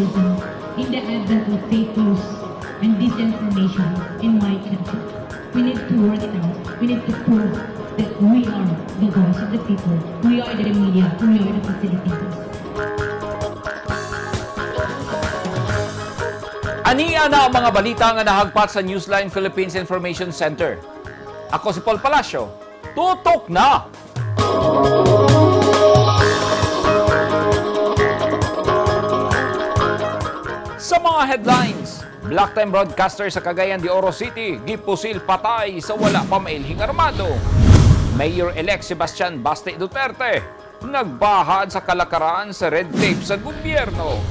journalism in the advent of fake news and disinformation in my country. We need to work it out. We need to prove that we are the voice of the people. We are the media. We are the facilitators. Ania na ang mga balita nga nahagpat sa Newsline Philippines Information Center. Ako si Paul Palacio. Tutok na! Sa mga headlines, Black Time broadcaster sa Cagayan de Oro City, gipusil patay sa wala pa mailhing armado. Mayor-elect Sebastian Baste Duterte, nagbahad sa kalakaran sa red tape sa gobyerno.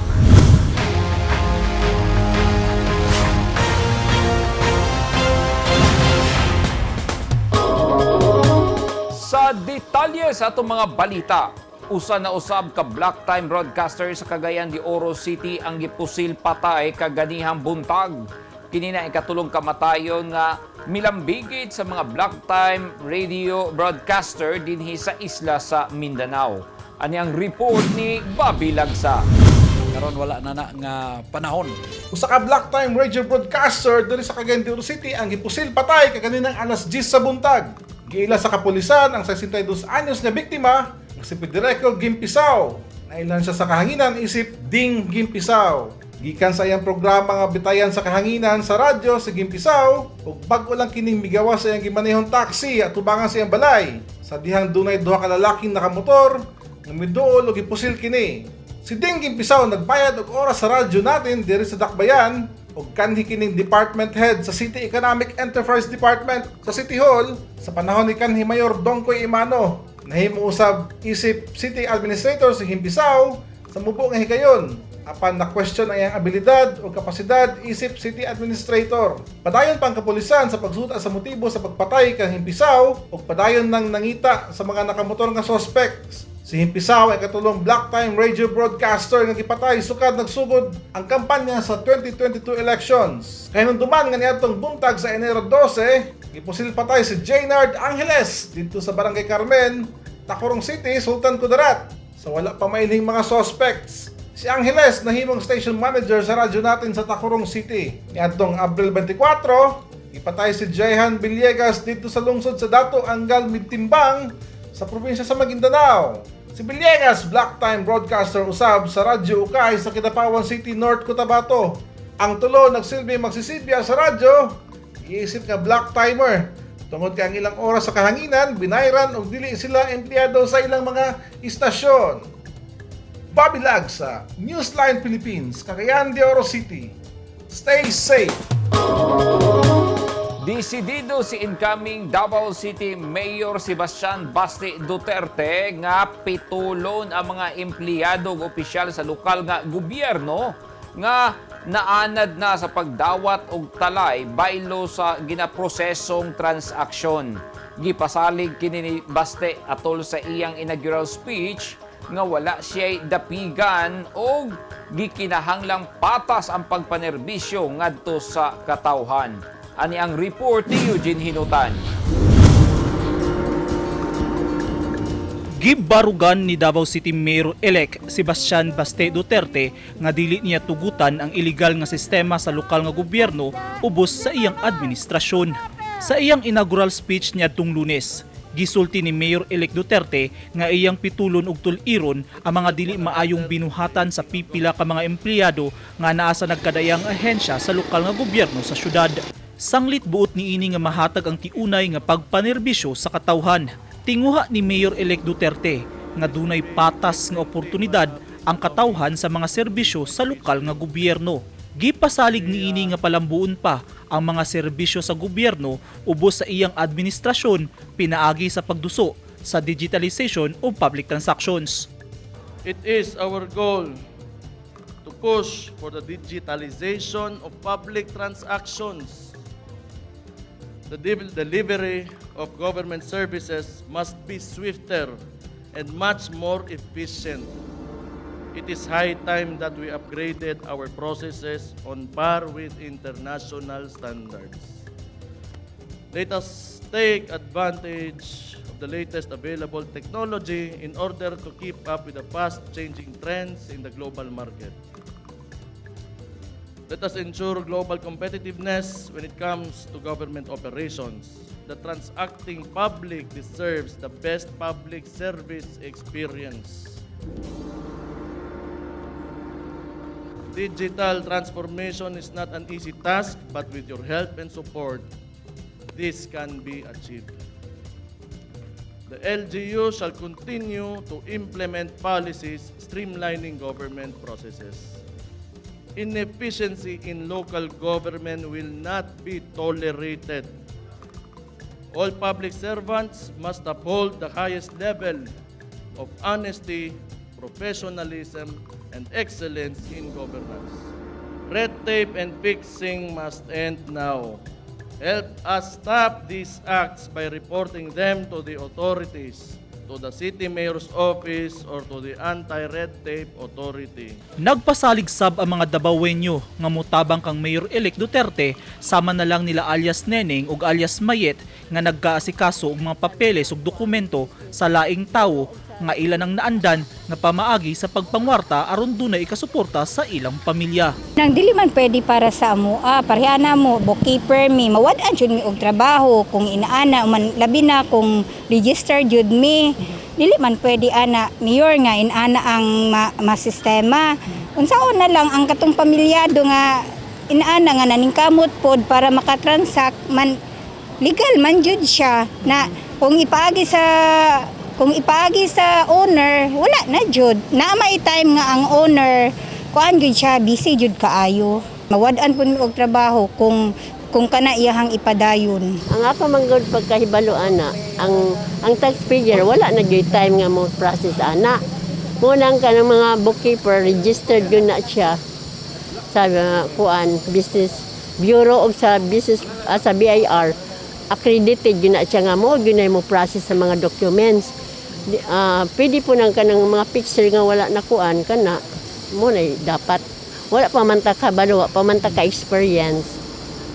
Sa detalye sa atong mga balita, usa na usab ka black time broadcaster sa Cagayan de Oro City ang gipusil patay kaganihang buntag. Kini na ikatulong kamatayon nga milambigit sa mga black time radio broadcaster dinhi sa isla sa Mindanao. Ani ang report ni Bobby Lagsa. Karon wala na na nga panahon. Usa ka black time radio broadcaster diri sa Cagayan de Oro City ang gipusil patay kaganinang alas 10 sa buntag. Giila sa kapulisan ang 62 anyos nga biktima nga si Federico Gimpisaw. Nailan siya sa kahanginan isip Ding Gimpisaw. Gikan sa iyang programa nga bitayan sa kahanginan sa radyo si Gimpisaw ug bag-o lang kining migawas sa iyang gimanehong taxi at tubangan sa iyang balay. Sa dihang dunay duha ka lalaking nakamotor nga miduol ug gipusil kini. Si Ding Gimpisaw nagbayad og oras sa radyo natin diri sa Dakbayan ug kanhi kining department head sa City Economic Enterprise Department sa City Hall sa panahon ni kanhi Mayor Dongkoy Imano. Nahimo usab isip City Administrator si Gimpisaw sa mubo nga higayon. Apan na question ang iyang abilidad o kapasidad isip City Administrator. Padayon pa ang kapulisan sa pagsuta sa motibo sa pagpatay kang Himpisaw ug padayon nang nangita sa mga nakamotor nga suspects. Si Himpisaw ay katulong black time radio broadcaster nga gipatay sukad nagsugod ang kampanya sa 2022 elections. Kay duman nga niadtong buntag sa Enero 12, gipusil patay si Jaynard Angeles didto sa Barangay Carmen, Tacurong City, Sultan Kudarat, sa wala pa mailhing mga suspects. Si Angeles nahimong station manager sa radyo natin sa Tacurong City. Niadtong Abril 24, gipatay si Jehan Villegas didto sa lungsod sa Dato Anggal Midtimbang sa probinsya sa Maguindanao. Si Villegas, black time broadcaster usab sa Radyo Ukay sa Kidapawan City, North Cotabato. Ang tulo nagsilbi magsisibya sa radyo, giisip nga black timer. Tungod kay ang ilang oras sa kahanginan, binayran og dili sila empleyado sa ilang mga istasyon. Bobby Lagsa, Newsline Philippines, Cagayan de Oro City. Stay safe! Desidido si incoming Davao City Mayor Sebastian Basti Duterte nga pitulon ang mga empleyado ug opisyal sa lokal nga gobyerno nga naanad na sa pagdawat og talay baylo sa ginaprosesong transaksyon. Gipasalig kini ni Baste atol sa iyang inaugural speech nga wala siya'y dapigan og gikinahanglang patas ang pagpanerbisyo ngadto sa katawhan. Ani ang report ni Eugene Hinutan. Gibarugan ni Davao City Mayor-elect Sebastian Baste Duterte nga dili niya tugutan ang illegal nga sistema sa lokal nga gobyerno ubos sa iyang administrasyon. Sa iyang inaugural speech niadtong Lunes, gisulti ni Mayor-elect Duterte nga iyang pitulon og tul-iron ang mga dili maayong binuhatan sa pipila ka mga empleyado nga naa sa nagkadayang ahensya sa lokal nga gobyerno sa syudad. Sanglit buot niini nga mahatag ang tiunay nga pagpanerbisyo sa katawhan. Tinguha ni Mayor-elect Duterte nga dunay patas nga oportunidad ang katawhan sa mga serbisyo sa lokal nga gobyerno. Gipasalig niini nga palambuon pa ang mga serbisyo sa gobyerno ubos sa iyang administrasyon pinaagi sa pagduso sa digitalization of public transactions. It is our goal to push for the digitalization of public transactions. The delivery of government services must be swifter and much more efficient. It is high time that we upgraded our processes on par with international standards. Let us take advantage of the latest available technology in order to keep up with the fast-changing trends in the global market. Let us ensure global competitiveness when it comes to government operations. The transacting public deserves the best public service experience. Digital transformation is not an easy task, but with your help and support, this can be achieved. The LGU shall continue to implement policies streamlining government processes. Inefficiency in local government will not be tolerated. All public servants must uphold the highest level of honesty, professionalism, and excellence in governance. Red tape and fixing must end now. Help us stop these acts by reporting them to the authorities, to the city mayor's office, or to the anti-red tape authority. Nagpasalig sab ang mga Dabawenyo nga motabang kang Mayor-elect Duterte, sama na lang nila alias Neneng ug alias Mayet nga nagkaasikaso og mga papeles ug dokumento sa laing tawo nga ilan ang naandan nga pamaagi sa pagpangwarta aron dunay ikasuporta sa ilang pamilya. Nang dili man pwede para sa amo, pareha na mo, bookkeeper mi, mawad-an jud mi og trabaho kung inaana man, labi na kung register jud mi. Dili man pwede ana mayor nga inaana ang ma sistema. Unsaon na lang ang katong pamilyado nga inaana nga naningkamot pod para makatransact man, legal man jud siya na kung ipaagi sa owner, wala na jud na may time nga ang owner kuan jud siya, busy jud kaayo. Mawad-an pud mi og trabaho kung kana iyahang ipadayon. Ang ako man gud pagkahibalo ana, ang taxpayer wala na gyud time nga mo process ana. Mo nang kanang mga bookkeeper, registered yun na siya sa kuan, business bureau og sa business sa BIR, accredited yun na siya nga mo yun na mo process sa mga documents. Pwede po nang kanang mga picture nga wala na kuan kana mo na dapat wala pa man ta kabalo, wa pa man ta ka experience.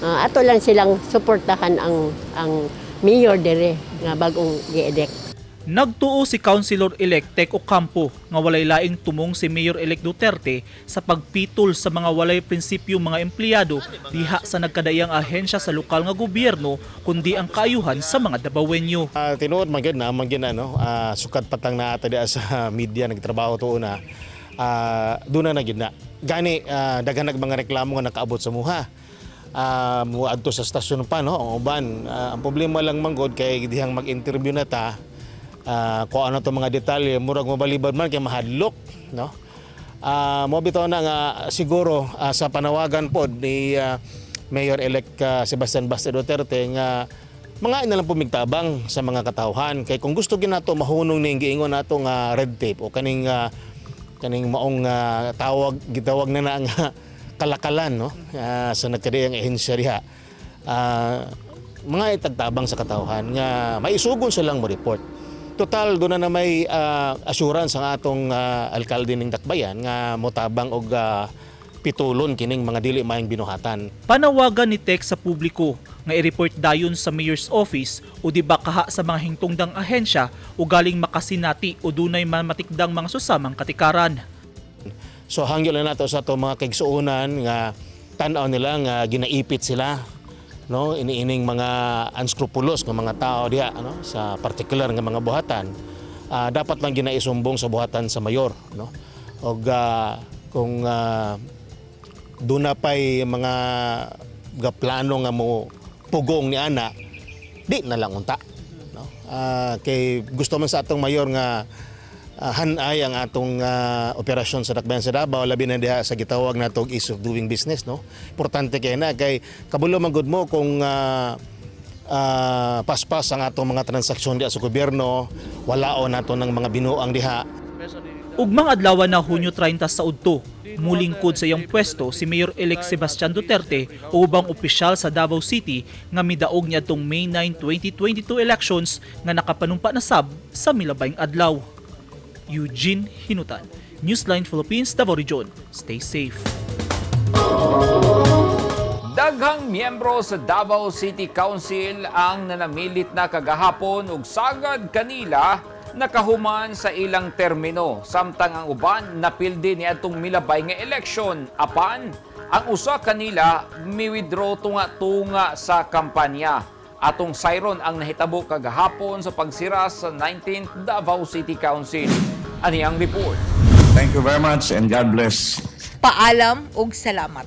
Ato lang silang suportahan ang mayor dire nga bagong gi-elect. Nagtuo si Councilor-elect Tek Ocampo nga walay laing tumong si Mayor-elect Duterte sa pagpitol sa mga walay prinsipyo mga empleyado diha sa nagkadaiyang ahensya sa lokal nga gobyerno, kundi ang kaayuhan sa mga Dabawenyo. Tinuod man gyud na man gyud na, no, sukad patang na ata diha sa media nagtrabaho tuo na doon na na gyud na gani daghan nag mga reklamo nga nakaabot sa muha, muadto sa stasyon pa, no, ang uban. Ang problema lang manggod kay dihang mag-interview na ta, kung ano to mga detalye, murag mabalibad man kay mahadlok, no. Mo bitaw na nga siguro sa panawagan pod ni Mayor-elect Sebastian Baste Duterte nga mga ina lang pumigtabang sa mga katawhan, kay kung gusto ginato mahunong ning giingon nato nga red tape o kaning maong tawag gitawag na na nga kalakalan, no, sa nagkadiyang ehensya diha, mga itagtabang sa katawhan nga maisugon silang mo report. Total doon na na may assurance ang atong alkalde ning Dakbayan nga motabang og pitulon kining mga dili maayong binuhatan. Panawagan ni Tek sa publiko nga i-report dayon sa mayor's office o di ba kaha sa mga hingtungdang ahensya o galing makasinati o dunay mamatikdang mga susamang katikaran. So hangyo lang nato sa ato mga kaigsuonan nga tan-aw nila nga ginaipit sila, no, iniining mga unscrupulous nga mga tao diha, no, sa particular nga mga buhatan. Dapat lang ginaisumbong sa buhatan sa mayor, no, og kung duna pay mga gaplano nga mo pugong ni ana, di na lang unta, no. Kay gusto man sa atong mayor nga hanay ang atong operasyon sa Dakbayan sa Davao, labi na diha sa gitawag nato og ease of doing business, no. Importante kay na kay kabulo man gud mo kung paspas ang atong mga transaksyon diha sa gobyerno, wala o nato ng mga binuang diha. Especially in the Ugmang adlaw na Hunyo 30 sa udto, mulingkod sa iyang pwesto si Mayor-elect Sebastian Duterte o ubang opisyal sa Davao City nga midaog niadtong May 9, 2022 elections nga nakapanumpa na sab sa milabayng adlaw. Eugene Hinutan, Newsline Philippines, Davao Region. Stay safe. Daghang miyembro sa Davao City Council ang nanamilit na kagahapon ug sagad kanila nakahuman sa ilang termino, samtang ang uban napildi niadtong milabay nga eleksyon, apan Ang usa kanila mi-withdraw tunga-tunga sa kampanya. Atong sayron ang nahitabo kagahapon sa pagsira sa 19th Davao City Council. Ani ang report. Thank you very much and God bless. Paalam ug salamat.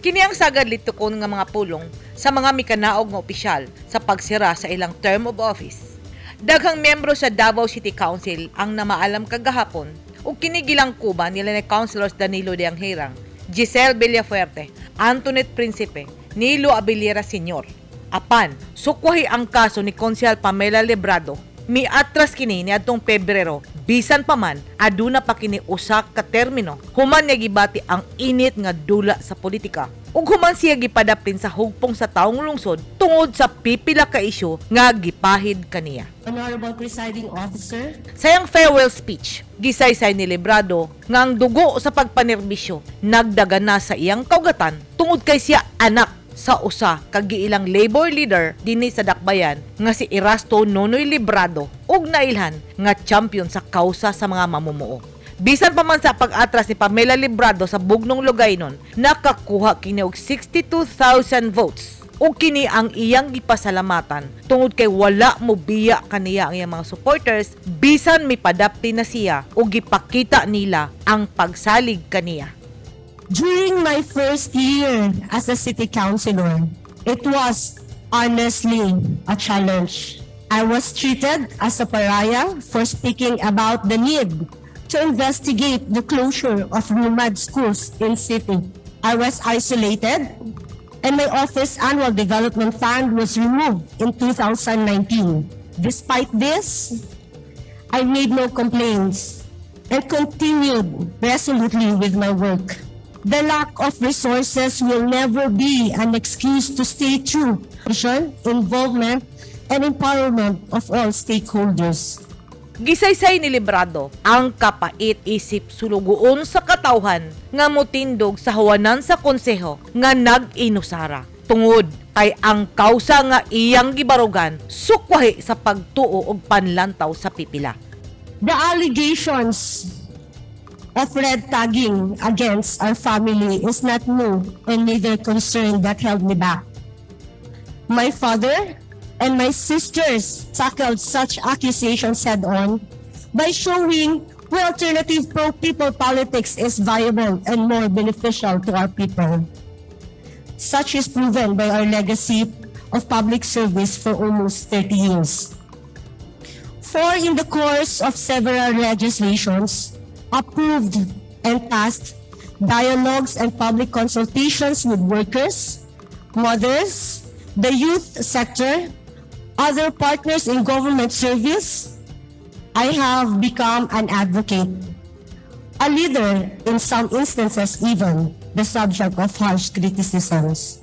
Kini ang sagad litukon nga mga pulong sa mga mikanaog nga opisyal sa pagsira sa ilang term of office. Daghang miyembro sa Davao City Council ang namaalam kagahapon ug kini gilangkuban nila ni Councilors Danilo de Anghirang, Giselle Villafuerte, Antoinette Principe, Nilo Abellera Sr. Apan, sukwahi ang kaso ni Konsehal Pamela Librado. Miatras kini niadtong Pebrero, bisan pa man aduna pa kini usa ka termino human niya gibati ang init nga dula sa politika ug human siya gipadapin sa hugpong sa taong lungsod tungod sa pipila ka isyu nga gipahid kaniya. Honorable Presiding Officer, Sa iyang farewell speech, gisaysay ni Librado nga ang dugo sa pagpanerbisyo nagdagan na sa iyang kaugatan tungod kay siya anak sa usa ka giilang labor leader dinhi sa Dakbayan nga si Erasto Nonoy Librado ug nailhan nga champion sa kausa sa mga mamumuo. Bisan pa man sa pag-atras ni Pamela Librado sa bugnong Lugaynon, nakakuha kini og 62,000 votes ug kini ang iyang gipasalamatan tungod kay wala mo biya kaniya ang iyang mga supporters bisan mipadapti na siya ug gipakita nila ang pagsalig kaniya. During my first year as a city councilor, it was honestly a challenge. I was treated as a pariah for speaking about the need to investigate the closure of Lumad schools in city. I was isolated and my office annual development fund was removed in 2019. Despite this, I made no complaints and continued resolutely with my work. The lack of resources will never be an excuse to stay true vision, involvement, and empowerment of all stakeholders. Gisaysay ni Librado ang kapait isip sulugoon sa katawhan nga motindog sa huwanan sa konseho nga nag-inusara. Tungod kay ang kausa nga iyang gibarugan sukwahi sa pagtuo og panlantaw sa pipila. The allegations of red tagging against our family is not new and neither concern that held me back. My father and my sisters tackled such accusations head on by showing where alternative pro-people politics is viable and more beneficial to our people. Such is proven by our legacy of public service for almost 30 years. For in the course of several legislations approved and passed, dialogues and public consultations with workers, mothers, the youth sector, other partners in government service, I have become an advocate, a leader, in some instances even the subject of harsh criticisms.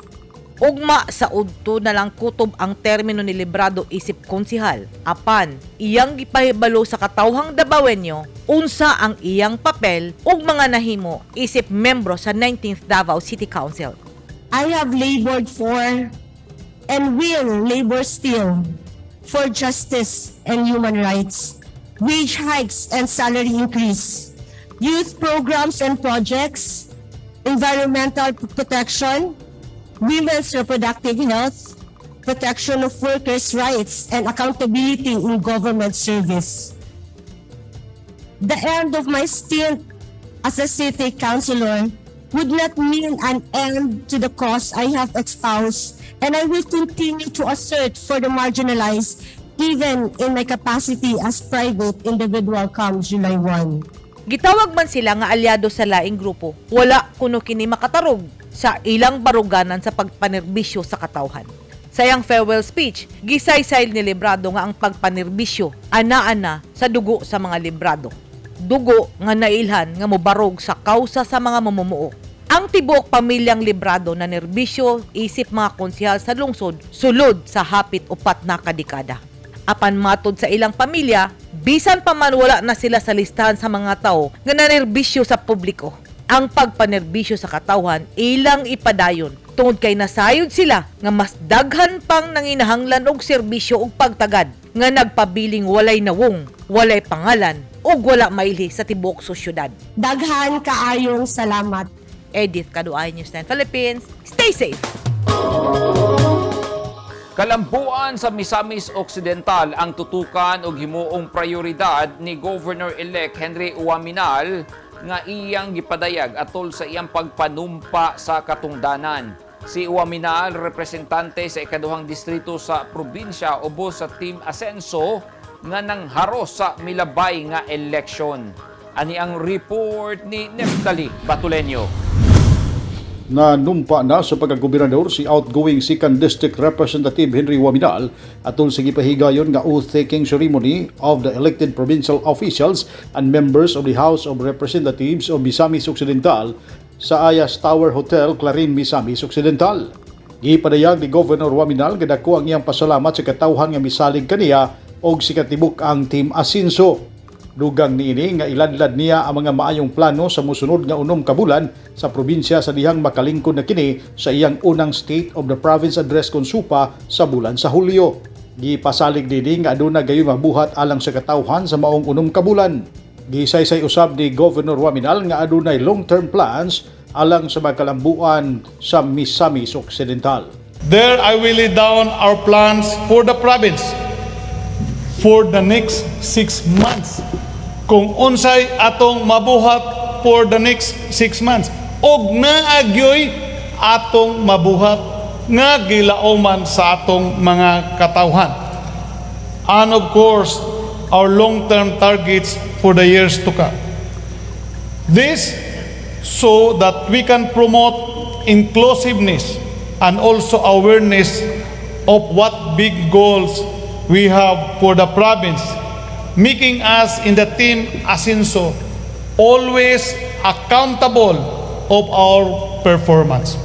Ugma sa udto na lang kutob ang termino ni Librado isip konsihal. Apan, iyang gipahibalo sa katawhang Dabawenyo unsa ang iyang papel ug mga nahimo isip membro sa 19th Davao City Council. I have labored for and will labor still for justice and human rights, wage hikes and salary increase, youth programs and projects, environmental protection, women's reproductive health, protection of workers' rights, and accountability in government service. The end of my stint as a city councilor would not mean an end to the cause I have espoused, and I will continue to assert for the marginalized even in my capacity as private individual come July 1. Gitawag man sila nga alyado sa laing grupo. Wala kuno kini makatarog sa ilang baruganan sa pagpanerbisyo sa katawhan. Sa iyang farewell speech, gisaysay ni Librado nga ang pagpanerbisyo ana-ana sa dugo sa mga Librado. Dugo nga nailhan nga mobarog sa kausa sa mga mamumuo. Ang tibuok pamilyang Librado na nerbisyo isip mga konsehal sa lungsod sulod sa hapit 4 na kadekada. Apan matod sa ilang pamilya, bisan pa man wala na sila sa listahan sa mga tao nga nanerbisyo sa publiko. Ang pagpanerbisyo sa katawhan ilang ipadayon tungod kay nasayod sila nga mas daghan pang nanginahanglan og serbisyo ug pagtagad nga nagpabiling walay nawong, walay pangalan ug wala mailhi sa tibuok sosyudad. Daghan kaayong salamat. Edith Kaduay, News 9 Philippines. Stay safe! Kalambuan sa Misamis Occidental ang tutukan og himuong prioridad ni Governor-elect Henry Oaminal nga iyang gipadayag atol sa iyang pagpanumpa sa katungdanan. Si Oaminal, representante sa ikaduhang distrito sa probinsya, ubos sa Team Asenso nga nangharos sa milabay nga eleksyon. Ani ang report ni Neftali Batulenyo. Nanumpa na sa pagkagobernador si outgoing 2nd District Representative Henry Oaminal atol sa gipahigayon nga oath-taking ceremony of the elected provincial officials and members of the House of Representatives of Misamis Occidental sa Ayas Tower Hotel, Clarin, Misamis Occidental. Gipadayag ni Governor Oaminal nga dako ang iyang pasalamat sa katawhan nga misalig kaniya og sikatibuk ang Team Asinso. Dugang niini nga iladlad niya ang mga maayong plano sa musunod nga 6 ka bulan sa probinsya sa dihang makalingkod na kini sa iyang unang State of the Province Address kon SOPA sa bulan sa Hulyo. Gipasalig dinhi nga aduna gayoy mabuhat alang sa katawhan sa maong 6 ka bulan. Gisaysay usab ni Governor Oaminal nga adunay long-term plans alang sa mga kalambuan sa Misamis Occidental. There I will lay down our plans for the province for the next 6 months. Kung unsay atong mabuhat for the next 6 months. Og naagyoy atong mabuhat nga gilauman sa atong mga katawhan. And of course, our long-term targets for the years to come. This so that we can promote inclusiveness and also awareness of what big goals we have for the province, making us in the Team Asinso always accountable of our performance.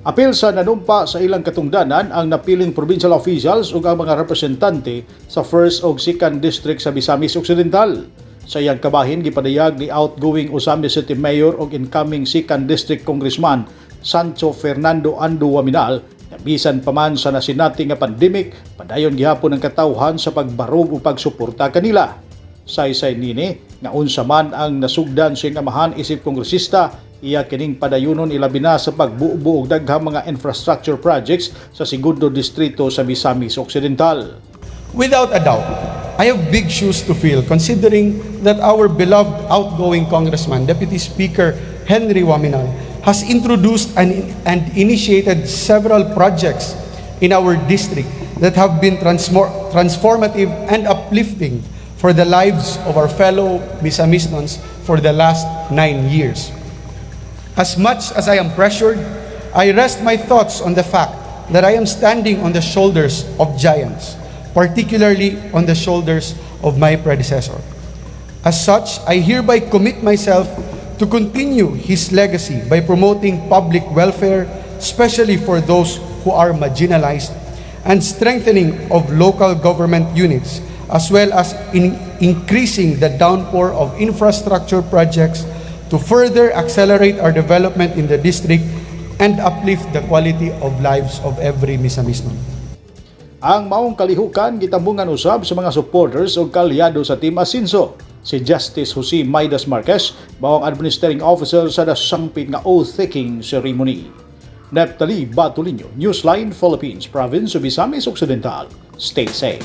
Apil sa nanumpa sa ilang katungdanan ang napiling provincial officials ug ang mga representante sa 1st ug 2nd District sa Misamis Occidental. Sa iyang kabahin, gipadayag ni outgoing Ozamiz City Mayor ug incoming 2nd District Congressman Sancho Fernando Ando Oaminal na bisan pa man sa nasinati nga pandemic, padayon gihapon ang katawhan sa pagbarog ug pagsuporta kanila. Saysay nini nga unsa man ang nasugdan sa iyang amahan isip kongresista, iya kining padayunon, ilabi na sa pagbuo og daghang mga infrastructure projects sa segundo distrito sa Misamis Occidental. Without a doubt, I have big shoes to fill considering that our beloved outgoing Congressman, Deputy Speaker Henry Oaminal, has introduced and initiated several projects in our district that have been transformative and uplifting for the lives of our fellow Misamisnons for the last 9 years. As much as I am pressured, I rest my thoughts on the fact that I am standing on the shoulders of giants, particularly on the shoulders of my predecessor. As such, I hereby commit myself to continue his legacy by promoting public welfare, especially for those who are marginalized, and strengthening of local government units, as well as in increasing the downpour of infrastructure projects to further accelerate our development in the district and uplift the quality of lives of every Misamisnon. Ang maong kalihukan gitambungan usab sa mga supporters ug kaalyado sa Team Asinso. Si Justice Jose Maidas Marquez mao ang administering officer sa nasangpit nga oath-taking ceremony. Neptali Batulinho, Newsline Philippines, Province of Misamis Occidental. Stay safe.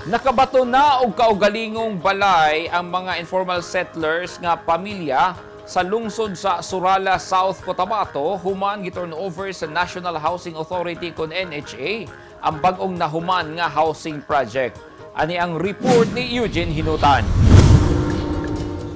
Nakabato na og kaugalingong balay ang mga informal settlers nga pamilya sa lungsod sa Surala, South Cotabato human gi-turn over sa National Housing Authority kon NHA ang bag-ong nahuman nga housing project. Ani ang report ni Eugene Hinutan.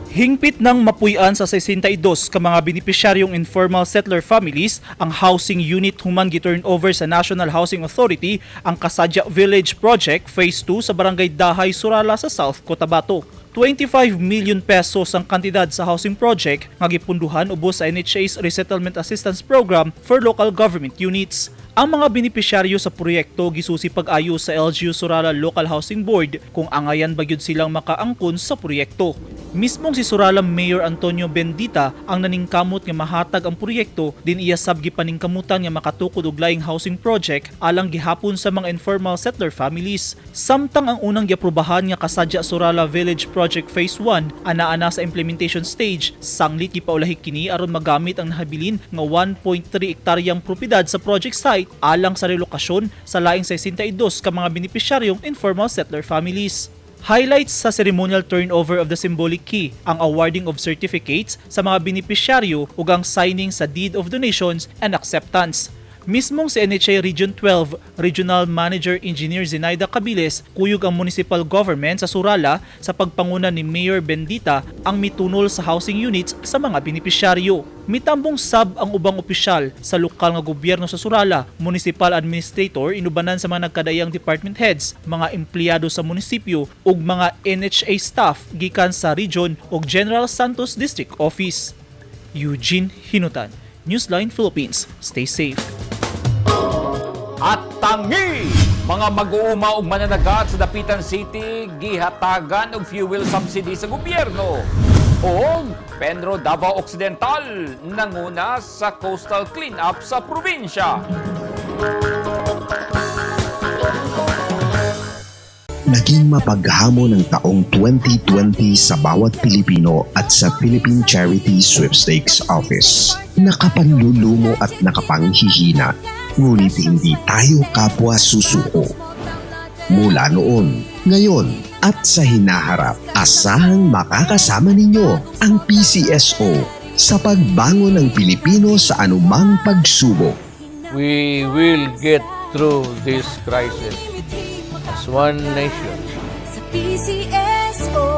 Hingpit ng mapuy-an sa 62 ka mga benepisyaryong informal settler families ang housing unit human gi-turn over sa National Housing Authority ang Kasadya Village Project Phase 2 sa Barangay Dahay, Surala sa South Cotabato. 25 million pesos ang kantidad sa housing project nga gipunduhan ubos sa NHA's Resettlement Assistance Program for local government units. Ang mga benepisyaryo sa proyekto gisusi pag-ayo sa LGU Surala Local Housing Board kung angayan ba gyud silang makaangkon sa proyekto. Mismong si Surala Mayor Antonio Bendita ang naningkamot nga mahatag ang proyekto din iya sab gipaningkamutan nga makatukod og laing housing project alang gihapon sa mga informal settler families. Samtang ang unang giaprobahan nga Kasadya Surala Village Project Phase 1 ana-ana sa implementation stage, sanglit gipaulahi kini aron magamit ang nahabilin nga 1.3 hektaryang propiedad sa project site alang sa relokasyon sa laing 62 ka mga benepisyaryong informal settler families. Highlights sa ceremonial turnover of the symbolic key, ang awarding of certificates sa mga benepisyaryo ug ang signing sa deed of donations and acceptance. Mismong si NHA Region 12 Regional Manager Engineer Zenaida Cabiles, kuyog ang municipal government sa Surala sa pagpanguna ni Mayor Bendita ang mitunol sa housing units sa mga benepisyaryo. Mitambong sab ang ubang opisyal sa lokal nga gobyerno sa Surala, municipal administrator inubanan sa mga nagkadaiyang department heads, mga empleyado sa munisipyo ug mga NHA staff gikan sa region ug General Santos District Office. Eugene Hinutan, Newsline Philippines. Stay safe. At tangi! Mga mag-uuma og mananagat sa Dapitan City gihatagan og fuel subsidy sa gobyerno. Og Penro Davao Occidental nanguna sa coastal cleanup sa probinsya. Naging mapaghamon ang taong 2020 sa bawat Pilipino at sa Philippine Charity Sweepstakes Office. Nakapanlulumo at nakapanghihina, ngunit hindi tayo kapwa susuko. Mula noon, ngayon at sa hinaharap, asahang makakasama ninyo ang PCSO sa pagbangon ng Pilipino sa anumang pagsubok. We will get through this crisis as one nation. Sa PCSO.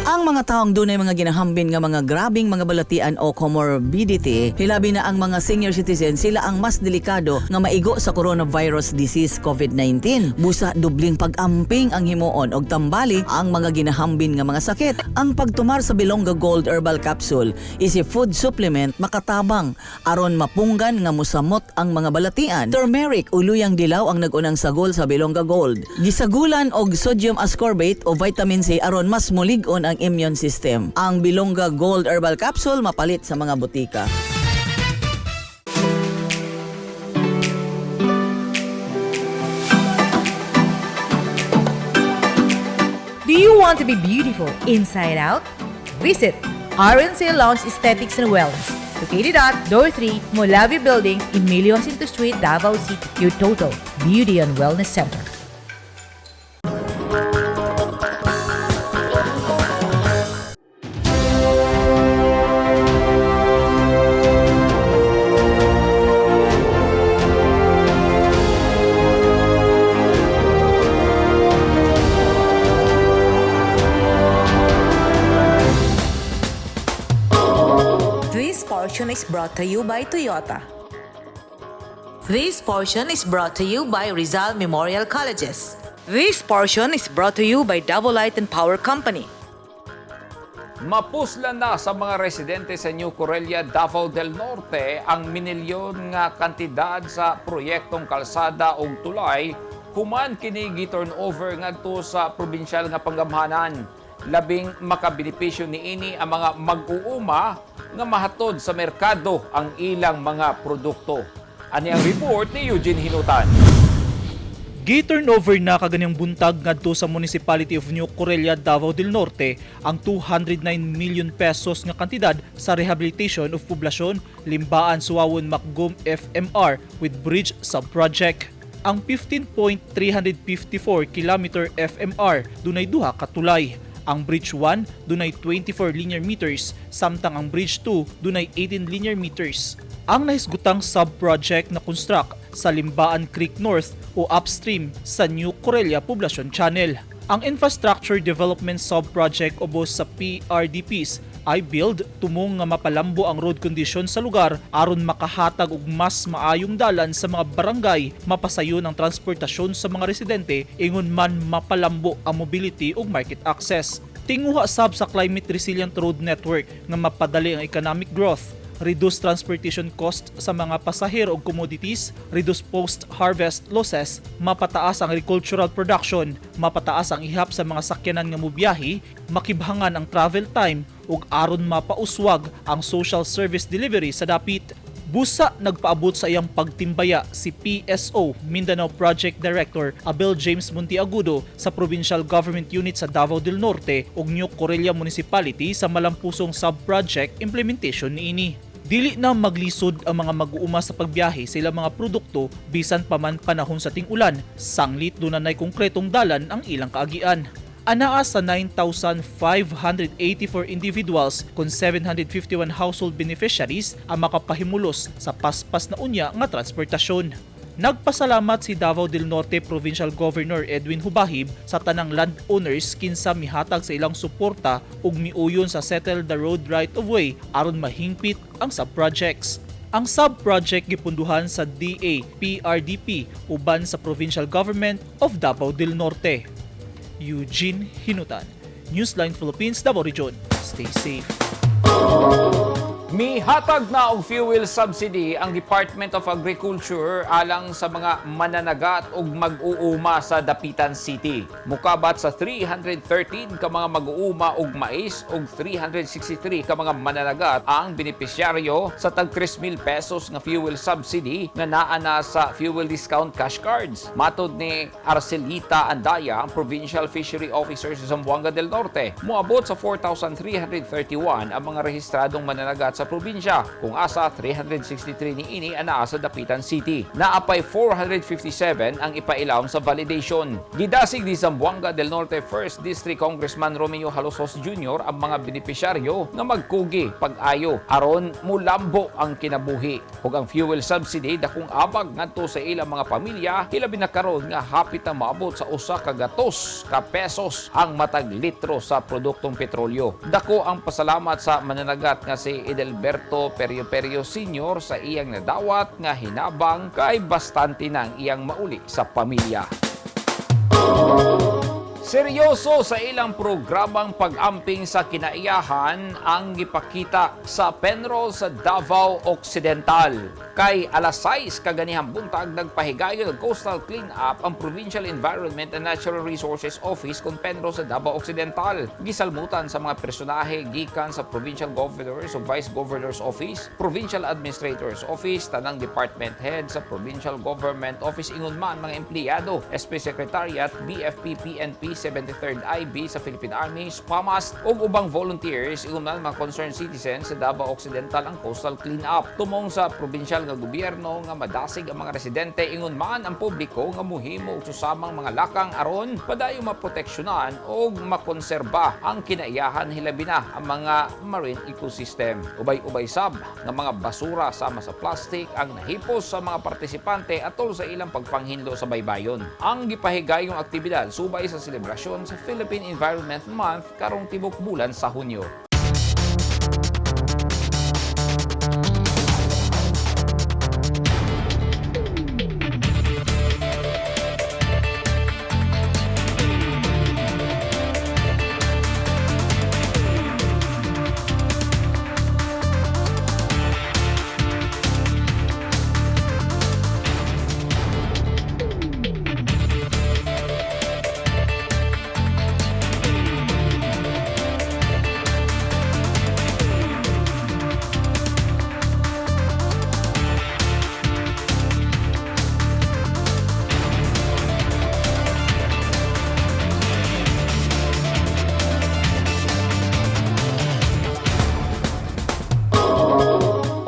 Ang mga taong dunay mga ginahambin nga mga grabing mga balatian o comorbidity, hilabi na ang mga senior citizen, sila ang mas delikado nga maigo sa coronavirus disease COVID-19. Busa dubling pag-amping ang himuon og tambali ang mga ginahambin nga mga sakit. Ang pagtumar sa Bilongga Gold Herbal Capsule is a food supplement makatabang aron mapunggan nga musamot ang mga balatian. Turmeric o luyang dilaw ang nag-unang sagol sa Bilongga Gold. Gisagulan og sodium ascorbate o vitamin C aron mas mulig-on ang immune system. Ang Bilongga Gold Herbal Capsule mapalit sa mga botika. Do you want to be beautiful inside out? Visit RNC Lounge Aesthetics and Wellness, located at Door 3, Molavi Building, Emilio Jacinto Street, Davao City. Your total beauty and wellness center. This portion is brought to you by Toyota. This portion is brought to you by Rizal Memorial Colleges. This portion is brought to you by Davao Light and Power Company. Mapuslan na sa mga residente sa New Corellia, Davao del Norte ang minilyon nga kantidad sa proyektong kalsada ug tulay human kini gi-turnover ngadto sa probinsyal nga panggamhanan. Labing makabenepisyo niini ang mga mag-uuma nga mahatod sa merkado ang ilang mga produkto. Ani ang report ni Eugene Hinutan. Gi-turnover na kaganyang buntag ngadto sa Municipality of New Corellia, Davao del Norte ang 209 million pesos nga kantidad sa rehabilitation of poblasyon Limbaan Suwawon Macgum FMR with Bridge Subproject. Ang 15.354 kilometer FMR dunay duha ka tulay. Ang Bridge 1 dunay 24 linear meters samtang ang Bridge 2 dunay 18 linear meters. Ang nahisgutang sub-project na construct sa Limbaan Creek North o upstream sa New Corellia Poblacion Channel. Ang Infrastructure Development Sub-Project ubos sa PRDPs ay build tumong nga mapalambo ang road condition sa lugar aron makahatag og mas maayong dalan sa mga barangay, mapasayon ang transportasyon sa mga residente ingon man mapalambo ang mobility ug market access. Tinguha sab sa Climate Resilient Road Network nga mapadali ang economic growth. reduce transportation cost sa mga pasahero ug commodities, reduce post-harvest losses, mapataas ang agricultural production, mapataas ang ihap sa mga sakyanan nga mobiyahe, makibhangan ang travel time ug aron mapauswag ang social service delivery sa dapit. Busa nagpaabot sa iyang pagtimbaya si PSO Mindanao Project Director Abel James Monteagudo sa Provincial Government Unit sa Davao del Norte ug New Corella Municipality sa malampusong sub-project implementation niini. Dili na maglisod ang mga mag-uuma sa pagbiyahe sa ilang mga produkto bisan pa man panahon sa ting-ulan, sanglit dunay konkretong dalan ang ilang kaagian. Anaa sa 9,584 individuals kon 751 household beneficiaries ang makapahimulos sa paspas na unya nga transportasyon. Nagpasalamat si Davao del Norte Provincial Governor Edwin Hubahib sa tanang landowners kinsa mihatag sa ilang suporta ug miuyon sa settle the road right of way aron mahingpit ang sub-projects. Ang sub-project gipunduhan sa DA PRDP uban sa Provincial Government of Davao del Norte. Eugene Hinutan, Newsline Philippines, Davao Region. Stay safe. Mihatag na og fuel subsidy ang Department of Agriculture alang sa mga mananagat ug mag-uuma sa Dapitan City. Mukabat sa 313 ka mga mag-uuma og mais ug 363 ka mga mananagat ang benepisyaryo sa tag 3,000 pesos nga fuel subsidy nga naa na sa fuel discount cash cards. Matod ni Arcelita Andaya, ang Provincial Fishery Officer sa Zamboanga del Norte, moabot sa 4,331 ang mga rehistradong mananagat sa probinsya, kung asa 363 ni ini anaa sa Dapitan City. Naapay 457 ang ipailawom sa validation. Gidasig ni Zamboanga del Norte 1st District Congressman Romeo Jalosjos Jr. ang mga benepisyaryo nga magkugi pag-ayo aron mulambo ang kinabuhi. Ug ang fuel subsidy dakong abag ngadto sa ilang mga pamilya, hilabi na karon nga hapit na maabot sa 100 ka pesos ang matag litro sa produktong petrolyo. Dako ang pasalamat sa mananagat nga si Edelberto Perio Perio Sr. sa iyang nadawat nga hinabang kay bastante nang iyang mauli sa pamilya. Seryoso sa ilang programang pag-amping sa kinaiyahan ang gipakita sa Penro sa Davao Occidental. Kay alas 6 kaganihang buntag, nagpahigayon og coastal clean up ang Provincial Environment and Natural Resources Office kung Penro sa Davao Occidental. Gisalmutan sa mga personahe gikan sa Provincial Governors o Vice Governor's Office, Provincial Administrator's Office, tanang department head sa Provincial Government Office, ingon man mga empleyado, SP Secretariat, BFP, PNP, 73rd IB sa Philippine Army, SPAMAST ug ubang volunteers, ingon man mga concerned citizens sa Davao Occidental ang coastal clean up. Tumong sa provincial nga gobyerno nga madasig ang mga residente, ingon man ang publiko nga muhimo og susamang mga lakang aron padayon maproteksyonan og makonserba ang kinaiyahan, hilabi na ang mga marine ecosystem. Ubay-ubay sab nga mga basura sama sa plastic ang nahipos sa mga partisipante atol sa ilang pagpanghinlo sa baybayon. Ang gipahigayong aktibidad subay sa selebrasyon sa Philippine Environment Month karong tibok bulan sa Hunyo.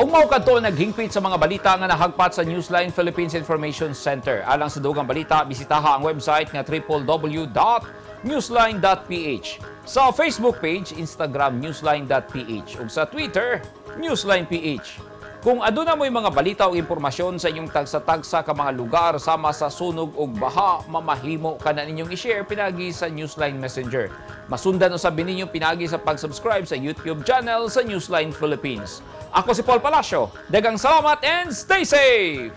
Ug mao kadto naghingpit sa mga balita nga nahagpat sa Newsline Philippines Information Center. Alang sa dugang balita, bisitaha ang website nga www.newsline.ph. Sa Facebook page, Instagram newsline.ph ug sa Twitter, newsline.ph. Kung aduna mo'y mga balita o impormasyon sa inyong tagsa-tagsa ka mga lugar sama sa sunog ug baha, mamahimo ka na ninyong i-share pinagi sa Newsline Messenger. Masundan usab ninyo pinagi sa pag-subscribe sa YouTube channel sa Newsline Philippines. Ako si Paul Palacio. Daghang salamat and stay safe!